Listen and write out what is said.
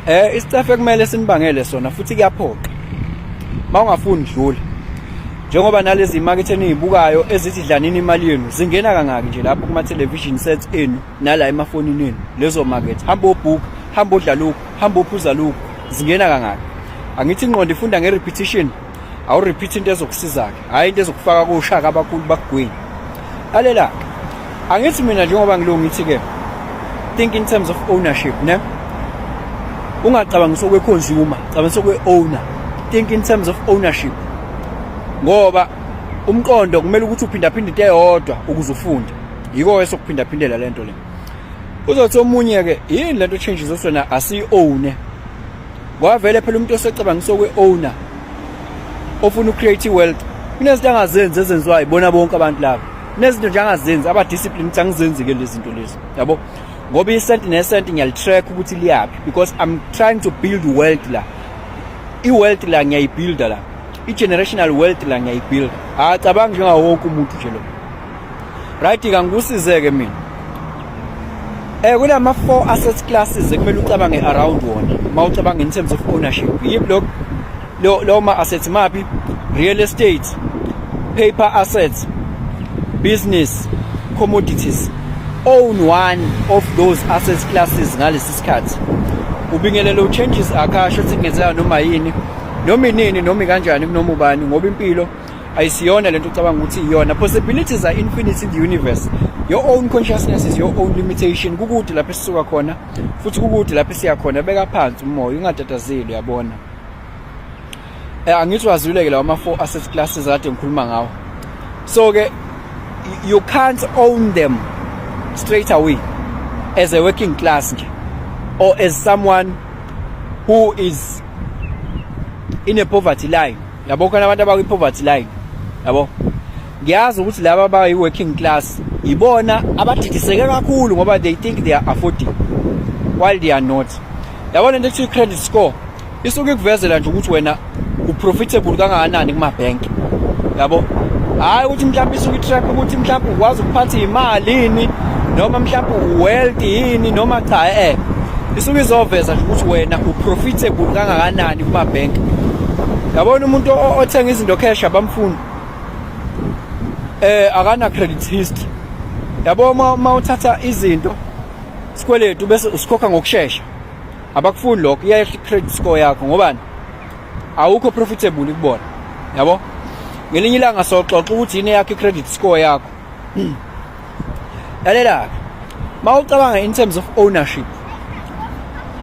Isicefe kumele sinibangele sona futhi kuyaphoqa. Mawungafuni dlula. Njengoba nalezi market enizibukayo ezithi dlanini imali yenu zingena kangaki nje lapho kuma television sets enu nala emafonini enu lezo market, hamba obhuka, hamba odla lokhu, hamba ophuza lokhu, zingena kangaki? Angithi ingqondo ifunda nge-repetition. Awu-repeat into ezokusiza-ke, hhayi into ezokufaka koshaka abakhulu bakugwini. Lalela-ke, angithi mina njengoba ngilo ngithi-ke think in terms of ownership, ne? Ungacabangisi okwe-consumer, cabangisa okwe-owner. Think in terms of ownership, ngoba umqondo kumele ukuthi uphindaphinda into eyodwa ukuze ufunde. Yiko-ke sokuphindaphindela le nto le. Uzothi omunye-ke, yini lento changes osona asiyi-own? Ngoba vele phela umuntu osecabangisa okwe-owner ofuna uku-create i-wealth, kunezinto angazenzi ezenziwayo ibona bonke abantu laba. Kunezinto nje angazenzi, aba-discipline ukuthi angizenzi-ke lezi zinto lezi, yabo, ngoba isenti nesenti ngiyali-track ukuthi liyaphi, because I'm trying to build wealth la. I-wealth la ngiyayibuilda la, i-generational wealth la ngiyayibuilda. Acabangi njengawo wonke umuntu nje lo, right? Kangikusizeke mina. Kunama four asset classes ekumele ucabange around wona mawucabanga in terms of ownership. Yiphi lo ma assets? Maphi? Real estate, paper assets, business, commodities. Own one of those asset classes ngalesi sikhathi. Ubingelelo changes akasho ukuthi kungenzeka noma yini, noma inini, noma kanjani, kunoma ubani, ngoba impilo ayisiyona lento ucabanga ukuthi iyona. Possibilities are infinite in the universe. Your own consciousness is your own limitation. Kukude lapho esisuka khona futhi kukude lapho esiya khona. Beka phansi umoya, ungatatazeli, uyabona. Angithi wazuleke lawa ama four asset classes kade ngikhuluma ngawo. So ke you can't own them straight away as a working class nje or as someone who is in a poverty line, yabo. Khona abantu abakwi poverty line, yabo. Ngiyazi ukuthi laba abayi working class ibona abadidiseke kakhulu ngoba they think they are affording while they are not, yabona. Into ekuthiwa credit score isuke ikuvezela nje ukuthi wena uprofitable kangakanani kuma bank, yabo. Hayi ukuthi mhlawumbe isuke i-track ukuthi mhlawumbe ukwazi ukuphatha imali yini, noma mhlawumbe uwealthy yini noma cha. Isuke izoveza nje ukuthi wena uprofitable kangakanani kuma bank, yabona. Umuntu othenga izinto cash abamfuni, akana credit history, yabo. Uma uthatha izinto sikweletu bese usikhokha ngokusheshsha, abakufuni lokho, iyayehla i-credit score yakho. Ngobani? Awukho profitable kubona, yabo. Ngelinye ilanga soxoxa ukuthi yini yakho i-credit score yakho. Lalela ke, mawucabanga in terms of ownership.